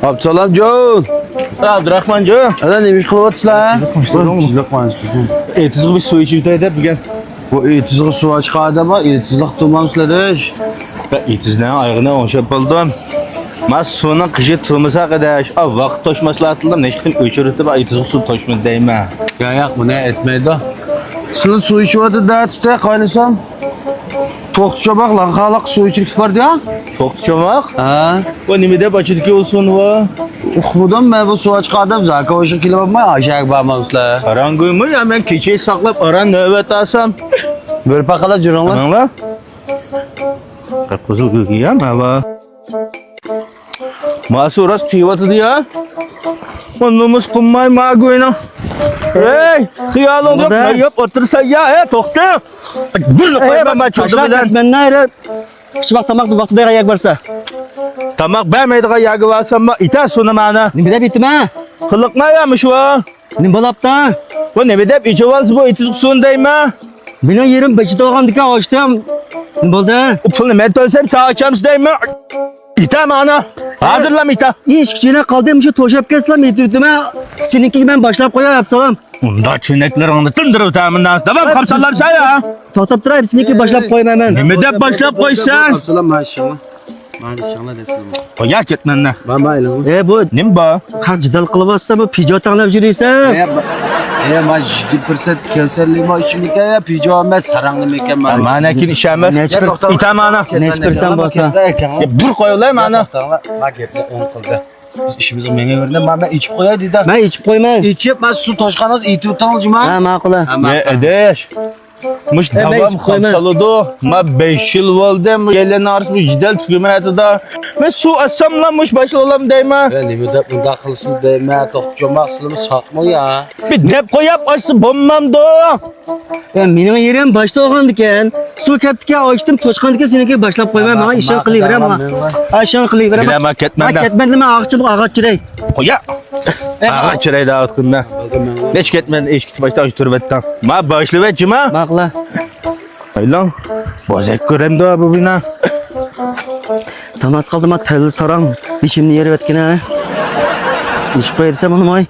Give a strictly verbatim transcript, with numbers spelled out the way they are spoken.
ئابدۇسالامجان! ئابدۇراخمانجان! ئەلە، نېمە ئىش قىلىۋاتىسىلەر؟ تىنچلىق، تىنچلىق. ئېتىزغا بىر سۇ ئىچىۋېتەي دەپ كەلگەن. بۇ ئېتىزغا سۇ ئاچقان ئادەم بار، ئېتىزلىق تۇرمامسىلەر ئىش؟ بە، ئېتىزنىڭ ئايىغىنى ئوڭشاپ بولدۇم. ما سۇنىڭ قىشى تۇرمىسا قېدەش، ئا، ۋاقىت توشماسلاتىلدىم، نەچچە قېتىم ئۆچۈرۈۋېتىپ، ئا، ئېتىزغا سۇ توشمىدى دەيمەن. يا، ياق، بۇنى ئېيتمايدۇ. سىلى سۇ ئىچىۋاتىدۇ دەتتى، قايلىسام. توختى چوماق لاڭخالىق سۇ ئىچىرىكى بار دېيە. توختى چوماق؟ ھە. ۋا نېمە دەپ ئاچىدىكى ئۇ سۇنى ۋا؟ ئۇقمىدىم مەن بۇ سۇ ئاچقان ئادەم زاكا ئوشۇق كېلىۋالماي، ئاشاق بارمامسىلەر؟ ساراڭگۆيمۇ يا مەن كېچە ساقلاپ ئاران نۆۋەت ئالسام. بۆرە پاقىلاپ جۈرۈڭلار. ماڭلا. قىپقىزىل گۆگىيە ماۋا. ماسۇ راست تېگىۋاتىدۇ يا. مانا نومۇس قىلماي ما گۆينىڭ. ھەي، خىيالىڭ يوق، مەن يوق ئولتۇرسا يا، ھە، توختى. بىرنى قويمايمەن ما چولدا بىلەن. مەن نەيرە قىشلىق تاماقنى ۋاقتىدا يەرگە بارسا. تاماق بەرمەيدىغان يەرگە بارسام ما ئىتە سۇنى مانا. نېمە دەپ ئېيتىمەن؟ قىلىقما يا مۇشۇ. نېمە بولاپتۇ؟ بۇ نېمە دەپ ئىچىۋالسا بۇ ئېتىزغا سۇنى دەيمەن؟ مېنىڭ يېرىم بېشى توغاندىكەن ئاشتىم. نېمە بولدى؟ ئۇ پۇلنى مەن تۆلىسەم ساڭا ئاچامسىز دەيمەن. ئېيتە مانا. ھازىرلام ئېيتە. ئىشكىچىنە قالدى، مۇشۇ توشۇپ كەتسىلەم ئېيتىۋېتىمەن. سېنىڭكىگە مەن باشلاپ قوياي، ئابدۇسالام. ئۇنداق تۈنەكلىرىڭنى تىندۇرۇپ ئۆتەمەن. داۋام قاپساللامسەن يا. توختاپ تۇراي، سېنىڭكى باشلاپ قويمايمەن. نېمە دەپ باشلاپ قويسەن؟ ئابدۇسالام، مانا ئىشىڭلار. مانا ئىشىڭلار دەپ سالام. قويا كەتمەننە. مانا، مانا ئېلىڭ. ئە، بۇ نېمە بار؟ ھەق جېدەل قىلىۋاتسا، بۇ پىجو تاڭلاپ يۈرىسەن. ئە، ما-، ئە، ما يىگىرمە پىرسەنت كەۋسەر لىمو ئىچىمىكەن يا پىجو ئەمەس، ساراڭ نېمىكەن مانا. مانا كېيىن ئىش ئەمەس. نەچچە پىرسەنت؟ ئېيتە مانا. نەچچە پىرسەنت بولسا؟ ئە، بىر قويۇۋالاي مانا. ما گەپنى ئوڭ قىلدى. بىز ئىشىمىزغا مېڭىۋېرىڭ. ما، مەن ئېچىپ قوياي دېدى. مەن ئېچىپ قويماي. ئېچىپ، ما سۇ توشقانىڭىز ئېيتىپ ئۆتۈڭلار جۇما. ھە، ماقۇل. ھە، ماقۇل. ئەدەش. مۇش داۋام قىلىپ سالىدۇ. ما بەش يىل بولدى، مۇ يەرلەرنىڭ ئارىسىدا جېدەل تۈگىمەيدۇ. مەن سۇ ئاچساملا مۇش باشلىۋالام دەيمەن. ئە، نېمە دەپ مۇنداق قىلىسىز دەيمەن، توختى چوماق سىلىمۇ ساقمۇ يا؟ بىر دەپ قويۇپ ئاچسا بولمامدۇ؟ ئە، مېنىڭ يېرىم باش توغاندىكەن. سۇ كەپتىكەن، ئاچتىم، توشقاندىكەن، سېنىڭكى باشلاپ قويماي، ماڭا ئىشىڭ قىلىۋېرە، ماڭا. ھە، ئىشىڭ قىلىۋېرە. مانا كەتمەن. مانا كەتمەن، مانا ئاغاچ، ئاغاچ چىراي. قويا. ئاغاچ چىراي دەۋاتقىنىمدا. نەچچە كەتمەن، ئىش كېتىپ باشتا ئاش تۇرۇۋەتتىڭ. ما باشلىۋەت جۇما. ماقۇل. ئايلاڭ. بوزەك كۆرەمدۇ بۇ بىنا. تاماس قالدى ما تەل ساراڭ. بېشىمنى يېرىۋەتكىنە. ئىش قويا دېسەم ئۇنىماي.